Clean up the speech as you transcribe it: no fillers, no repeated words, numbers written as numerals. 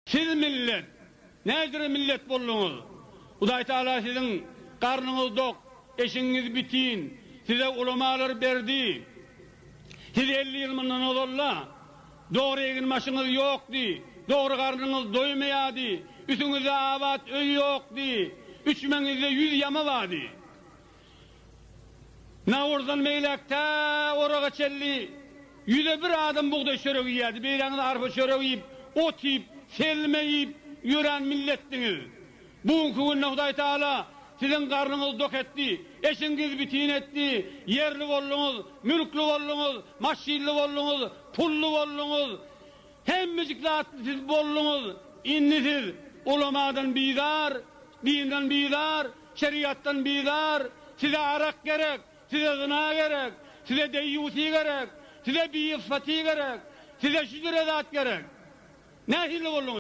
Siz millet, näjüre millet bolduňyz? Hudaý Tagala siziň garnyňyz dok, eşigiňiz bitin, size ulamalar berdi. Siz 50 ýyl mundan ozal-da, dogry eginbaşyňyz ýokdy, dogry garnyňyz doýmaýardy, üstüňizde abat öý ýokdy, üçmeňizde ýüz ýama bardy. Nawruzdan beýläk tä oraga çenli ýüze bir adam bugdaý çöregi iýýärdi. Beýläňiz arpa çöregi iýip, ot iýip, selme iýip ýören milletdiňiz. Bu günki günde Hudaý Tagala siziň garnyňyzy dok etdi, eşigiňizi bitin etdi, ýerli bolduňyz, mülkli bolduňyz, maşynly bolduňyz, pully bolduňyz. Hemmejik zatly siz bolduňyz. Indi siz ulamadan bizar, dinden bizar, Şeriatdan bizar, size arak gerek, size zyna gerek, size deýýusy gerek, size biýyffaty gerek, size şu jüre zat gerek. Nähili bolduňyz?